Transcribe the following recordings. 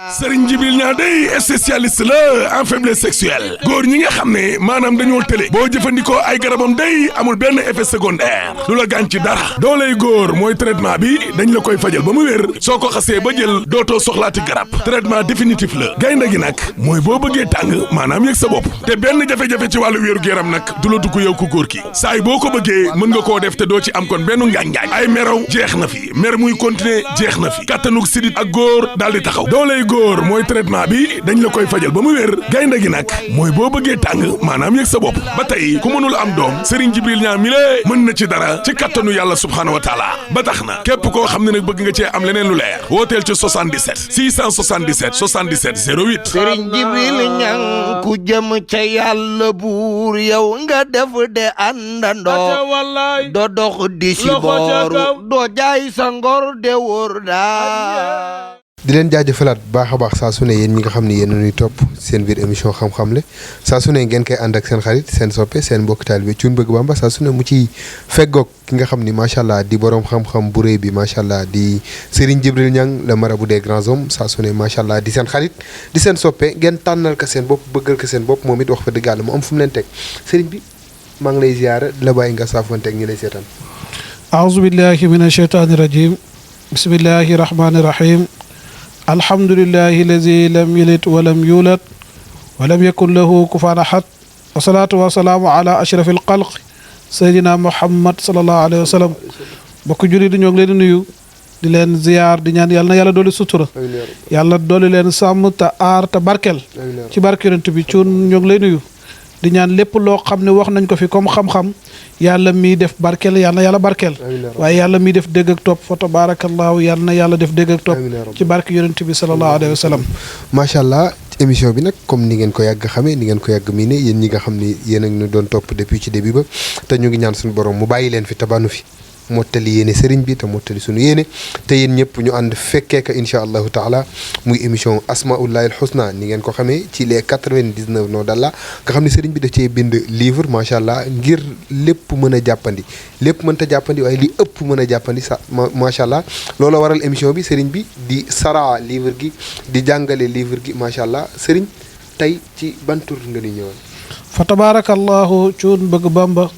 Serigne Djibril Niang day spécialiste la en faiblesse sexuelle góor ñi nga xam ne maanaam dañoo tële boo jëfandikoo ay garabam day amul benn effet secondaire lu la gaañ ci dara dooley góor mooy traitement bi dañ la koy fajal ba mu wér soo ko xasee ba jël dootoo soxlaati garab traitement définitif la gaynde gi nag mooy boo bëggee tàng maanaam yëg sa bopp te benn jafe-jafe ci wàllu wéeru yaram nag du la dugg yow ku góor ki saay boo ko bëggee mën nga koo def te doo ci am kon benn ngaañ-ngaañ ay meraw jeex na fi mer muy continuer jeex na fi kattanug sidit ak góor daal di taxaw dooley góor mooy traitement bi dañ la koy fajal ba mu wér gaynde gi nag mooy boo bëggee tàng maanaam yëg sa bopp ba tey ku mënul am doom Serigne Djibril Niang mi lée mën na ci dara ci kattanu yàlla subhaanahu wa taala ba tax na képp koo xam ne nag bëgg nga cee am leneen lu leer wooteel ci 77 677 77 08 Serigne Djibril Niang ku jëm ca yàlla buur yow nga def de àndandoo doo dox di si booru doo jaay sa ngor de wóor daa di leen jaajëfalaat baax a baax saa su ne yéen ñi nga xam ne yéen ñuy topp seen biir émission xam-xam le saa su ne ngeen koy ànd ak seen xarit seen soppe seen mbokk taalibe Thioune Bëgg Bamba saa su ne mu ciy feggoog ki nga xam ni macha allah di borom xam-xam bu rëy bi macha allah di Serigne Djibril Niang le marabout des grands hommes saa su ne macha allah di seen xarit di seen soppe ngeen tànnal ko seen bopp bëggal ko seen bopp moom it wax fa dëgg yàlla mu am fu mu leen teg Serigne bi maa ngi lay ziyaara la bàyyi nga saafonteeg ñi lay seetaan. aouzu billahi mina shaytaani rajim bismillahi rahmaani rahim alhamdulillahi lazi lam yalid walam yulad walam yakun lahu kufuwan ahad wasalaatu wasalaamu ala ashraf alxalq sayyidina muhammad sallallahu alayhi wa sallam bokk julli di ñoo ngi leen di nuyu di leen ziyaar di ñaan yàlla na yàlla dooli sutura yàlla dooli leen sàmm te aar te barkeel ci barke yonent bi Thioune ñoo ngi lay nuyu di ñaan lépp loo xam ne wax nañ ko fi comme xam-xam yàlla miy def barkeel yàlla na yàlla barkeel waaye yàlla miy def dégg ak topp fa tabarakallahu yàlla na yàlla def dégg ak topp ci barke yonent bi sallallahu alayhi wa sallam macha allah émission bi nag comme ni ngeen ko yàgg xamee ni ngeen ko yàgg mii ne yéen ñi nga xam ni yéen a ngi doon topp depuis ci début ba te ñu ngi ñaan suñu borom mu bàyyi leen fi tabanu fi mottali yéene sëriñ bi te mottali suñu yéene te yéen ñëpp ñu ànd fekkee ka incha allahu taala muy émission asmaullahi alxusna ni ngeen ko xamee ci les 99 noms d'Allah nga xam ne sëriñ bi daf cee bind livre macha allah ngir lépp mën a jàppandi lépp mënta jàppandi waaye li ëpp mën a jàppandi sa macha allah loolu waral émission bi sëriñ bi di sara livre gi di jàngale livre gi macha allah sëriñ tey ci ban tur nga ni ñëwoon. fa tabarakallahu Thioune Bëgg Bamba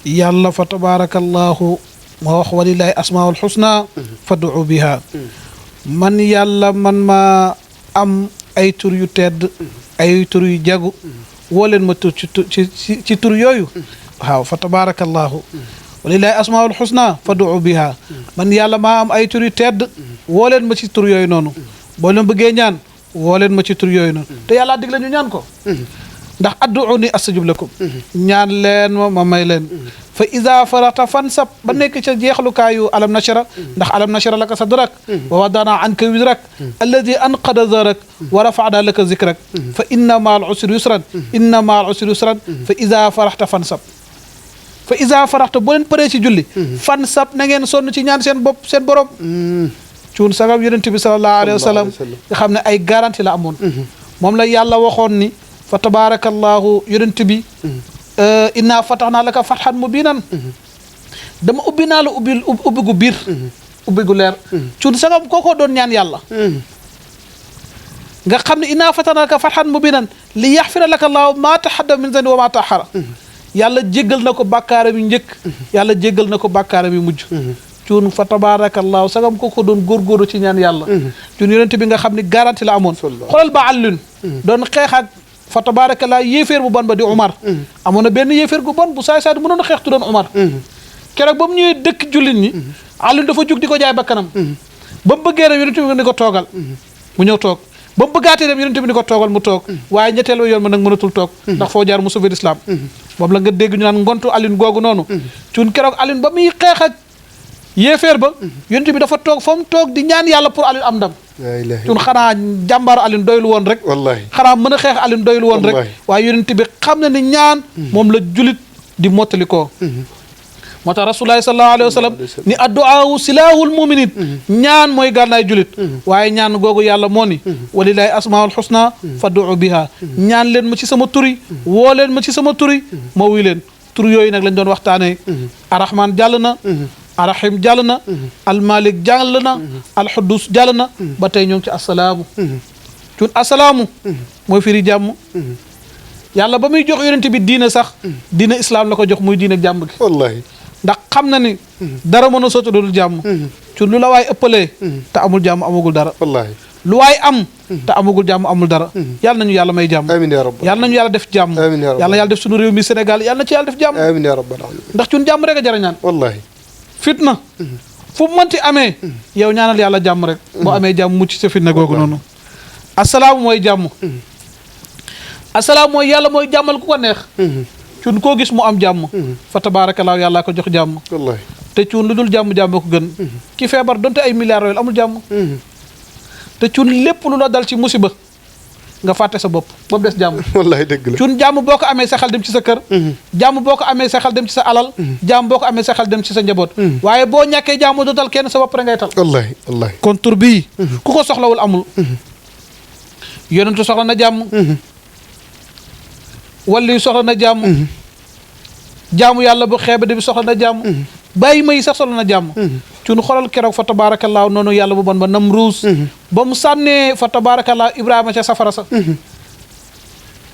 yàlla fa tabarakallahu ma wax walillahi asmaul husna fad'u biha man yàlla man ma am ay tur yu tedd ay tur yu jagu woo leen ma tur ci tur yooyu waaw fa tabarakallahu walillahi asmaul husna fad'u biha man yàlla maa am ay tur yu tedd woo leen ma ci tur yooyu noonu boo leen bëggee ñaan woo leen ma ci tur yooyu noonu te yàlla dig la ñu ñaan ko ndax adduuni astajib lakum ñaan leen ma may leen fa iza farata fansab ba nekk ca jeexlukaayu alam nashara ndax alam nashara laka sadrak wa wadana anka wizrak alladi anqada zarak wa rafana laka zikrak fa inna ma al usri yusran inna ma al usri yusran fa iza farata fansab fa iza farata boo leen paree ci julli fansab na ngeen sonn ci ñaan seen bopp seen borom Thioune sagam yonent bi sallallahu alayhi wa sallam nga xam ne ay garantie la amoon moom la yàlla waxoon ni fa tabarakallahu yonent bi inna fatahnaa laka fathan mubiinan dama ubbi naa la ubbi gu biir ubbi gu leer Thioune sagam kookoo doon ñaan yàlla nga xam ne inna fatahnaa laka fathan mubiinan li yaxfira laka allahu maa taxaddama min zanbi wa maa taxara yàlla jéggal na ko bàkkaaram yu njëkk yàlla jéggal na ko bàkkaaram yu mujj Thioune fa tabarakallahu sagam kookoo doon góorgóorlu ci ñaan yàlla Thioune yonent bi nga xam ne garantie la amoon xoolal ba àllun doon xeex ak fa tabarakallah yéeféer bu bon ba di Umar amoon na benn yéeféer gu bon bu saay saay mënoon a xeex tu doon Umar keroog ba mu ñëwee dëkk jullit ñi Alioune dafa jug di ko jaay bakkanam ba mu bëggee dem yonent bi ni ko toogal mu ñëw toog ba mu bëggaatee dem yonent bi ni ko toogal mu toog waaye ñetteel yoon ma nag mënatul toog ndax foo jaar mu sauver l'islam boobu la nga dégg ñu naan ngontu Alioune googu noonu Thioune keroog Alioune ba muy xeex ak yéeféer ba yonent bi dafa toog fa mu toog di ñaan yàlla pour Alioune am ndam Thioune xanaa jàmbaaru Alioune doylu woon rek wallahi xanaa mën a xeex Alioune doylu woon rek waaye yonent bi xam na ni ñaan moom la julit di mottali koo moo tax rasulullahi sallallahu alayhi wa sallam ni addu'aahu silaahul muminin ñaan mooy gànnaay julit waaye ñaan googu yàlla moo ni walillahi asmaul husna fad'u biha ñaan leen ma ci sama turi woo leen ma ci sama turi ma wuy leen tur yooyu nag lañ doon waxtaanee arrahman jàll na arrahim jàll na almalik jàll na alxudus jàll na ba tey ñoo ngi ci asalaamu cun asalaamu mooy firi jàmm yàlla ba muy jox yonent bi diine sax diine islam la ko jox muy diine jàmm gi wallahi ndax xam na ni dara mën a sotti dul jàmm cun lu la waay ëppalee te amul jàmm amagul dara wallahi lu waay am te amagul jàmm amul dara yàlla nañu yàlla may jàmm amiin yaa rabbal yàlla nañu yàlla def jàmm amiin yaa rabbal yàlla yàlla def suñu réew mi Sénégal yàlla na ci yàlla def jàmm amiin yaa rabbal aalamiin ndax cun jàmm rek a jara ñaan wallahi fitna fu mënti amee yow ñaanal yàlla jàmm rek boo amee jàmm mucc sa fitna googu noonu asalaamu mooy jàmm asalaamu mooy yàlla mooy jàmmal ku ko neex cun koo gis mu am jàmm fa tabaarakallaahu yàlla ko jox jàmm wallahi te cun lu dul jàmm ko gën ki feebar donte ay milliards yooyu amul jàmm te cun lépp lu la dal ci musiba nga fàtte sa bopp ba mu des jàmm wallahi dëgg la cun jàmm boo ko amee sa xel dem ci sa kër jàmm boo ko amee sa xel dem ci sa alal jàmm boo ko amee sa xel dem ci sa njaboot waaye boo ñàkkee jàmm doo dal kenn sa bopp rek ngay tal wallahi wallahi kon tur bii ku ko soxlawul amul yonentu soxla na jàmm walli soxla na jàmm jaamu yàlla bu xeebade bi soxla na jàmm bàyyi ma yi sax soxla na jàmm cun xolal keroog fa tabaarakallaahu noonu yàlla bu bon ba Namruus ba mu sànnee fa tabaarakallaahu Ibrahima ca safara sa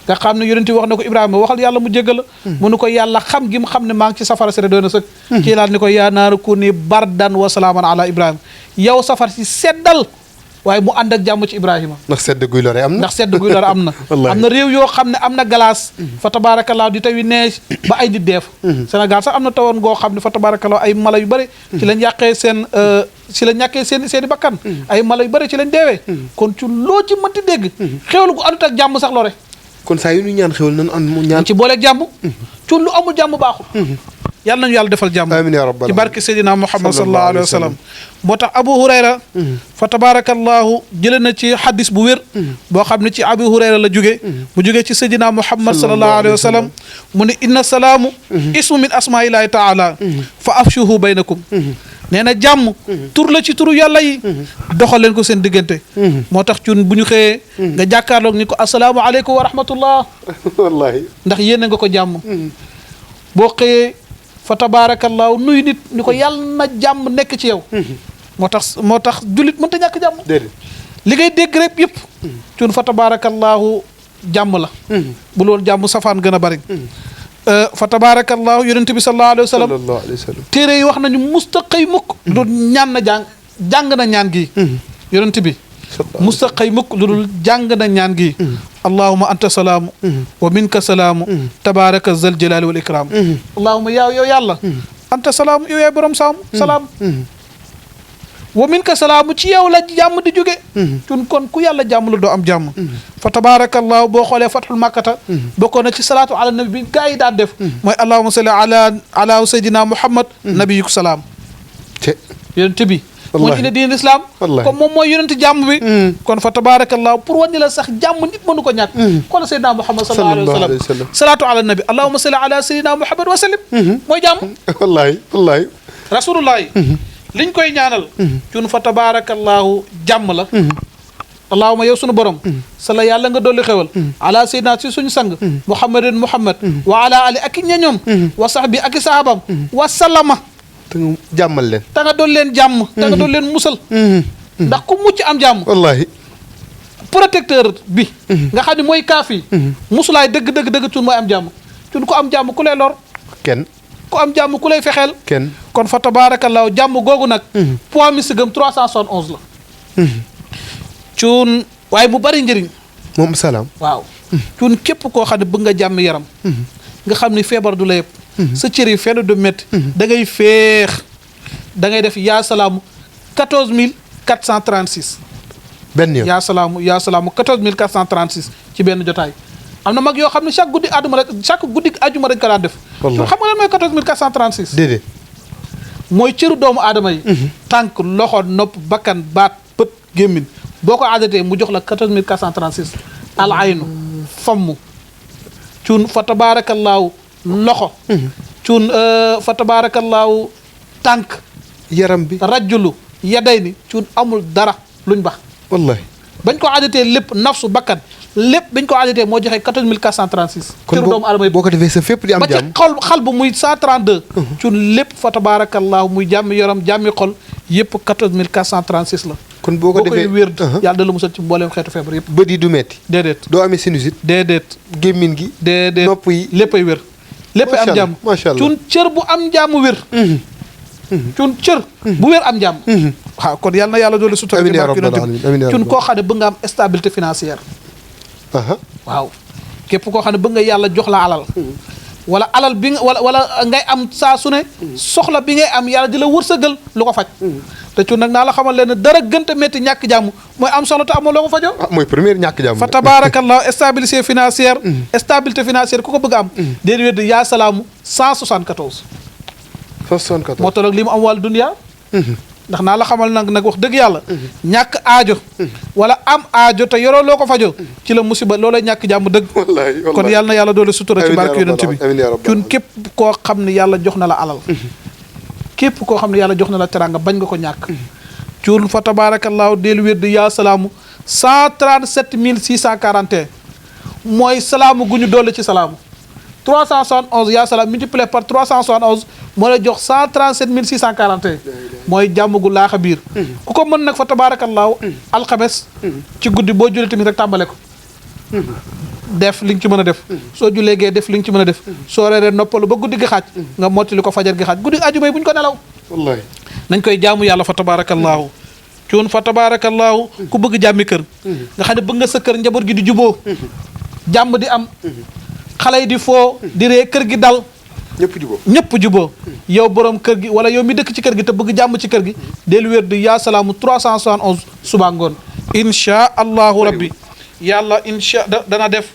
nga xam ne yonent wax na ko Ibrahima waxal yàlla mu jéggal la mu ne ko yàlla xam gi mu xam ne maa ngi ci safara si rek doy na sëkk kii laal ni ko yaa naaru kuuni bardan wa salaaman ala Ibrahima yow safar si seddal waaye mu ànd ak jàmm ci Ibrahima ndax sedd guy lore am na ndax sedd guy lore am na am na réew yoo xam ne am na glace fa tabaarakallaahu di tawi neige ba ay nit deef Sénégal sax am na tawoon ngoo xam ne fa tabaarakallaahu ay mala yu bëri ci lañ yàqee seen ci lañ ñàkkee seen i bakkan ay mala yu bëri ci lañ deewee kon ci loo ci mënti dégg xéwal gu àndut ak jàmm sax lore kon saa yu ñu ñaan xéwal nan am mu ñaan ci booleeg jàmm ci lu amul jàmm baaxul yàlla nañu yàlla defal jàmm amiin yaa rabbal ci barke Seydina Muhammad sallallahu alayhi wa sallam moo tax Abu Hurayra fa tabarakallahu jële na ci hadis bu wér boo xam ne ci Abu Hurayra la jóge mu jógee ci Seydina Muhammad sallallahu alayhi wa sallam mu ne inna salaamu ismu min asmaillahi taala fa afshuhu baynakum nee na jàmm tur la ci turu yàlla yi doxal leen ko seen diggante moo tax cun bu ñu xëyee nga jàkkaarloog ni ko asalaamu aleykum wa rahmatullah wallahi ndax yéene nga ko jàmm boo xëyee fa tabaarakallaahu nuyu nit ni ko yàlla na jàmm nekk ci yow moo tax jullit mënta ñàkk jàmm déedéet li ngay dégg rek yëpp cun fa tabaarakallaahu jàmm la bu loolu jàmm safaan gën a bari fa tabaarakallaahu yonent bi sallallahu alayhi wa sallam téere yi wax nañu mustaqay mukk du ñaan na jàng na ñaan gi yonent bi mustaqay mukk lu dul jàng na ñaan gi allahuma anta salaamu wa minka salaamu tabaraka zal jalali wal ikram allahuma yow yàlla anta salaamu yow yaay borom salaam wa minka salaamu ci yow la jàmm di jóge cun kon ku yàlla jàmm la doo am jàmm fa tabarakallahu boo xoolee fathul makkata bokkoon na ci salaatu ala nabi bi gaa yi daan def mooy allahuma salli ala sayyidina muhammad nabiyuk salaam yonent bi mooy indi diin islam comme moom mooy yonent jàmm bi kon fa tabarakallahu pour wàññi la sax jàmm nit mënu ko ñàkk xoolal sayyidina muhammad sallallahu alayhi wa sallam salaatu ala nabi allahuma salli ala sayyidina muhammad wa sallim mooy jàmm wallahi rasulullahi liñ koy ñaanal cun fa tabarakallahu jàmm la allahuma yow sunu borom sala yàlla nga dolli xewal ala sayyidina si suñu sang muhammadin muhammad wa ala ali ak i ñañoom wa sahbi ak i sahabam wa sallama te nga jàmmal leen te nga doon leen jàmm te nga doon leen musal ndax ku mucc am jàmm wallahi protecteur bi nga xam ne mooy kaafi musulaay dëgg cun mooy am jàmm cun ku am jàmm ku lay lor kenn ku am jàmm ku lay fexeel kenn kon fa tabaarakallaahu jàmm googu nag poids misigam 371 la cuun waaye mu bari njëriñ moom salaam waaw cuun képp koo xam ne bëgg nga jàmm yaram nga xam ni feebar du la yëpp sa cër yi fenn du métti da ngay féex da ngay def yaa salaamu 14436 benn yoon yaa salaamu 14436 ci benn jotaay am na mag yoo xam ne chaque guddi àjjuma rek ko daan def xam nga lan mooy 14436 déedéet mooy cëru doomu aadama yi tànk loxo nopp bakkan baat bët gémmin boo ko adatee mu jox la 14436 al aynu famm cuun fa tabaarakallaahu loxo cuun fa tabaarakallaahu tànk yaram bi rajulu yaday ni cuun amul dara luñ bax wallahi bañ ko adatee lépp nafsu bakkan lépp bañ ko adatee moo joxe 14436 cëru doomu aadama boo ko defee sa fépp di am ba ci jàmm xal bu muy 132 cun lépp fa tabarakallahu muy jàmmi yoram jàmmi xol yëpp 14436 la kon boo ko defee koy wér yàlla da la musal ci mbooleem xeetu feebar yëpp bët yi du metti déedéet doo amee sinusite déedéet gémmin gi déedéet nopp yi léppay wér léppay am jàmm macha allah cun cër bu am jàmm wér cun cër bu wér am jàmm waaw kon yàlla na yàlla doole sutura amiin yaa ci rabbal barke aalamiin amiin yaa cun rabbal koo xam ne bëgg nga am stabilité financière waaw képp koo xam ne bëgg nga yàlla jox la alal wala alal bi nga wala ngay am saa su ne soxla bi ngay am yàlla di la wërsëgal lu ko faj te cun nag naa la xamal leen ne dara gënta métti ñàkk jàmm mooy am soxla te amoo loo ko fajoo mooy première ñàkk jàmm fa tabarakallah stabilité financière stabilité financière ku ko bëgg a am déedi wér di yaa salaamu 174 174 moo toll ak li mu am wàllu dunya ndax naa la xamal nag wax dëgg yàlla ñàkk aajo wala am aajo te yoroo loo ko fajoo ci la musiba loolay ñàkk jàmm dëgg wallaahi kon yàlla na yàlla doole sutura ci barke yonent bi cun képp koo xam ne yàlla jox na la alal képp koo xam ne yàlla jox na la teranga bañ nga ko ñàkk cun fa tabarakallahu deelu wér di yaa salaamu 137641 mooy salaamu gu ñu doole ci salaamu 371 yaa salaam multiplié par 371 moo lay jox 137641 mooy jàmm gu laaxa biir ku ko mën nag fa tabaarakallaahu alxames ci guddi boo jullee tamit rek tàmbale ko def li nga ci mën a def soo jullee gee def li nga ci mën a def soo reeree noppalu ba guddi gi xaaj nga mottali ko fajar gi xaaj guddi ajuma yi bu ñu ko nelaw wallaahi nañ koy jaamu yàlla fa tabaarakallaahu cuun fa tabaarakallaahu ku bëgg jàmmi kër nga xam ne bëgg nga sa kër njaboot gi di juboo jàmm di am xale yi di foo di ree kër gi dal ñëpp juboo yow borom kër gi wala yow mi dëkk ci kër gi te bëgg jàmm ci kër gi del wér di yaa salaamu 371 suba ngoon inchaa allahu rabbi yàlla inchaa dana def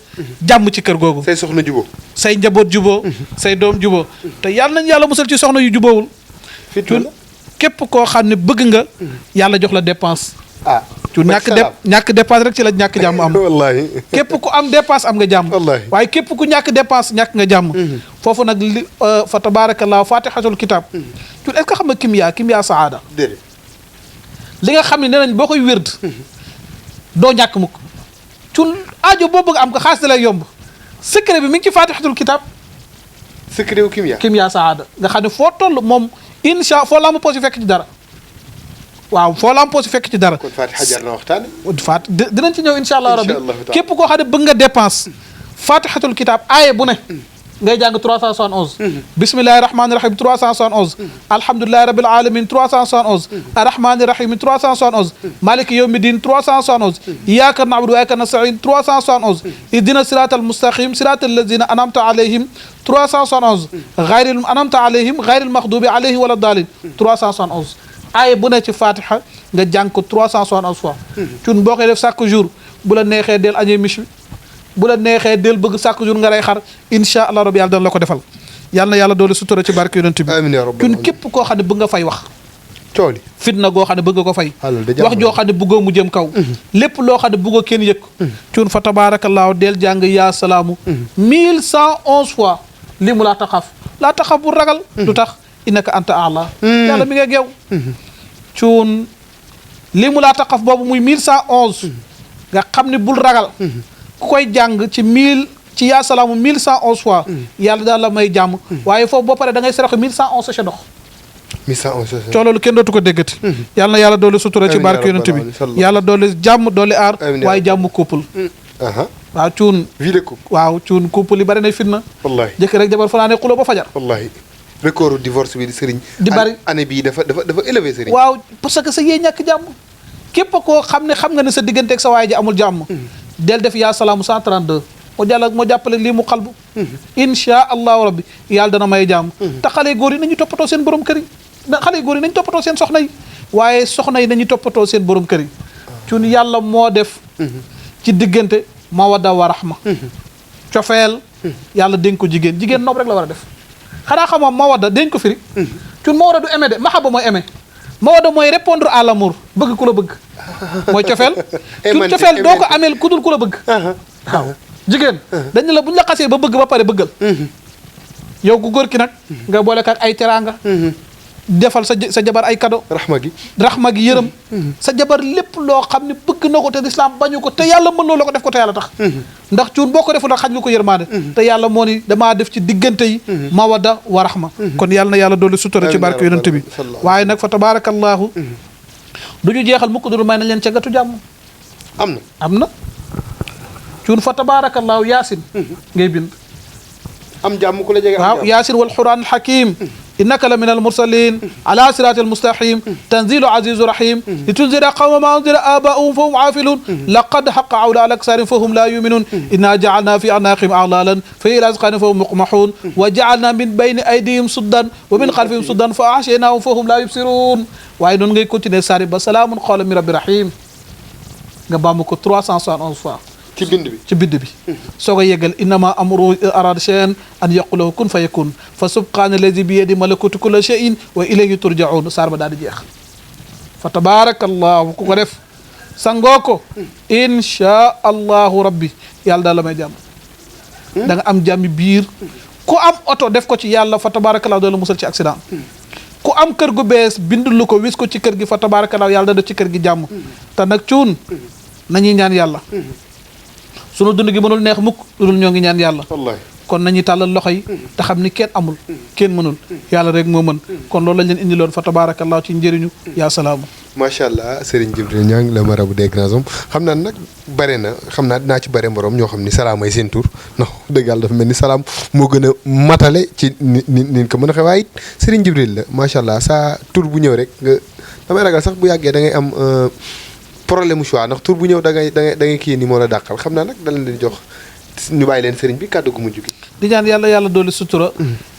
jàmm ci kër googu say soxna juboo say njaboot juboo say doom juboo te yàlla nañ yàlla musal ci soxna yu juboowul képp koo xam ne bëgg nga yàlla jox la dépense cu ñàkk dépense rek ci la ñàkk jàmm am wallaahi képp ku am dépense am nga jàmm waaye képp ku ñàkk dépense ñàkk nga jàmm foofu nag li fa tabarakallah fatihatul kitab cu est-ce que xam nga kimya saada li nga xam ne nee nañ boo koy wérd doo ñàkk mukk cun aajo boo bëgg am ko xaalis da lay yomb secret bi mi ngi ci fatihatul kitab secret wu kimya saada nga xam ne foo toll moom insha foo laa ma posi fekk ci dara waaw foo lampoo si fekk ci dara kon Fatiha jar na waxtaan dinañ ci ñëw insha allah rabbi képp koo xam ne bëgg nga dépense fatihatul kitab aaye bu ne ngay jàng 371 bismillahi rahmani rahim 371 alhamdulillahi rabbil alamin 371 arrahmani rahim 371 maliki yawmi din 371 iyyaka na'budu wa iyyaka nasta'in 371 ihdina siratal mustaqim siratal ladzina an'amta alayhim 371 ghayril an'amta alayhim ghayril maghdubi alayhim wala dalin 371 aaye bu ne ci fatiha nga jàng ko 371 fois cun boo koy def chaque jour bu la neexee del añee miche bu la neexee del bëgg chaque jour nga rey xar insha allah rabbi yàlla dana la ko defal yàlla na yàlla doole sutura ci barke yonent bi amiin yaa rabbal cun képp koo xam ne bëgg nga fay wax cooli fitna goo xam ne bëgg nga ko fay wax joo xam ne bëggoo mu jëm kaw lépp loo xam ne bëggoo kenn yëg cun fa tabaarakallaahu del jàng yaa salaamu 1111 fois li mu laa taxaf bu ragal du tax innaka anta ala yàlla mi ngi yow cuun li mu laa taxaf boobu muy 1111 nga xam ne bul ragal ku koy jàng ci yaa salaamu 1111 fois yàlla daal la may jàmm waaye foofu boo paree da ngay sarax 1111 sachet ndox 1111 coo loolu kenn dootu ko déggati yàlla na yàlla doole sutura ci barke yonent bi yàlla doole jàmm doole aar waaye jàmm couple waaw cuun vie de couple waaw cuun couple yi bari na fitna wallahi jëkkër rek jabar fanaane xuloo ba fajar wallahi record divorce bi di sëriñ di bari année bii dafa élevé sëriñ waaw parce que sa yee ñàkk jàmm képp koo xam nga ne sa digganteeg sa waay ji amul jàmm del def yaa salaamu 132 moo jàppale lii mu xalbu insha allahu rabbi yàlla dana may jàmm te xale góor yi nañu toppatoo seen borom kër yi xale góor yi nañu toppatoo seen soxna yi waaye soxna yi nañu toppatoo seen borom kër yi cun yàlla moo def ci diggante mawadda wa rahma cofeel yàlla dénk ko jigéen noob rek la war a def xanaa xamoo mawadda dénk ko firi cun mawadda du aimé de mahaba mooy aimé mawadda mooy répondre à l'amour bëgg ku la bëgg mooy cofeel cun cofeel doo ko ameel ku dul ku la bëgg waaw jigéen dañ la bu ñu la xasee ba bëgg ba pare bëggal yow ku góor ki nag nga boole ak ay teraanga defal sa jabar ay cadeau raxma gi yërëm sa jabar lépp loo xam ne bëgg na ko te lislaam bañu ko te yàlla mën loo ko def ko te yàlla tax ndax cuun boo ko defu nag xaj nga ko yërmaande te yàlla moo ni damaa def ci diggante yi mawadda wa raxma kon yàlla na yàlla doolu sutura ci barke yonent bi waaye nag fa tabarakallahu du ñu jeexal mukk dul may nañ leen cagatu jàmm am na cuun fa tabarakallahu yaasin ngay bind am jàmm ku la jege waaw yaasin wal qur'an al hakim innaka la min al mursalin ala siratil mustaqim tanzilu azizu rahim litunzira qawma ma unzira aba'uhum fahum ghafilun laqad haqqa qawlu ala aktharihim fahum la yu'minun inna ja'alna fi a'naqihim aghlalan fa ila azqanihim fahum muqmahun wa ja'alna min bayni aydihim suddan wa min khalfihim suddan fa ahshaynahum fahum la yubsirun waaye noonu ngay continuer sari ba salaamun qawlan min rabbir rahim nga baamu ko 371 fois ci bind bi soo ko yeggal innama amru arada shay'an an yaqula kun fayakun fa subhana allazi bi yadi malakutu kulli shay'in wa ilayhi turja'un saar ba daal di jeex fa tabarakallahu ku ko def sangoo ko insha allahu rabbi yàlla daal la may jàmm da nga am jàmmi biir ku am oto def ko ci yàlla fa tabarakallahu doo la musal ci accident ku am kër gu bees bindul ko wis ko ci kër gi fa tabarakallahu yàlla da def ci kër gi jàmm te nag cuun nañuy ñaan yàlla sunu dund gi mënul neex mukk dul ñoo ngi ñaan yàlla kon nañuy tàllal loxo yi te xam ni kenn amul kenn mënul yàlla rek moo mën kon loolu lañ leen indiloon fa tabarakallahu ci njëriñu yaa salaamu macha allah Serigne Djibril Niang le marabout des grands hommes xam naa nag bare na xam naa dinaa ci bare mborom ñoo xam ni salaam ay seen tur ndax dëgg yàlla dafa mel ni salaam moo gën a matale ci ni ko mën a xewaay it Serigne Djibril la macha allah saa tur bu ñëw rek nga damay ragal sax bu yàggee da ngay am problème choix ndax tur bu ñëw da ngay kii ni moo la dàqal xam naa nag da leen di jox ñu bàyyi leen sëriñ bi kàddu gu mujj gi di ñaan yàlla dolli sutura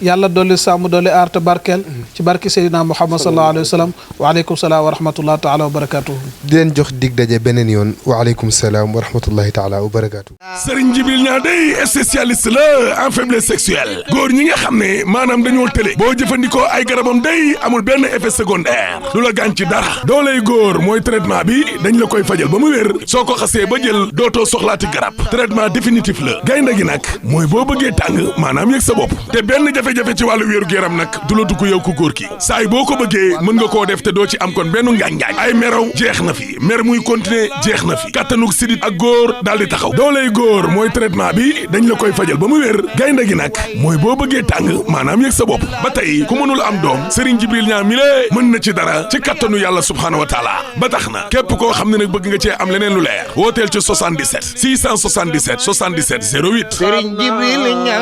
yàlla dolli sàmm dolli aar te barkeel ci barke Seydina Muhammad sallallahu alayhi wa sallam waaleykum salaam wa rahmatullah taala wa barakatuhu di leen jox dig daje beneen yoon waaleykum salaam wa rahmatullahi taala wa barakatuhu Serigne Djibril Niang day spécialiste la en faiblesse sexuelle góor ñi nga xam ne maanaam dañoo tële boo jëfandikoo ay garabam day amul benn effet secondaire du la gaañ ci dara dooley góor mooy traitement bi dañ la koy fajal ba mu wér soo ko xasee ba jël dootoo soxlaati garab traitement définitif la gaynde gi nag mooy boo bëggee tàng maanaam yëg sa bopp te benn jafe-jafe ci wàllu wéeru yaram nag du la dugg yow ku góor ki saay boo ko bëggee mën nga koo def te doo ci am kon benn ngaañ-ngaañ ay meraw jeex na fi mer muy continuer jeex na fi kattanug sidit ak góor daal di taxaw dooley góor mooy traitement bi dañ la koy fajal ba mu wér gaynde gi nag mooy boo bëggee tàng maanaam yëg sa bopp ba tey ku mënul am doom Serigne Djibril Niang mi lée mën na ci dara ci kattanu yàlla subhaanahu wa taala ba tax na képp koo xam ne nag bëgg nga cee am leneen lu leer wooteel ci 77 677 77 08 Serigne Djibril Niang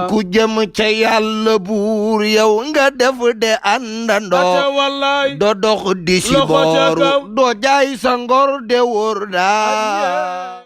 ku jëm ca yàlla buur yow nga def de àndandoo do dox di si booru doo jaay sa ngor de wóor daa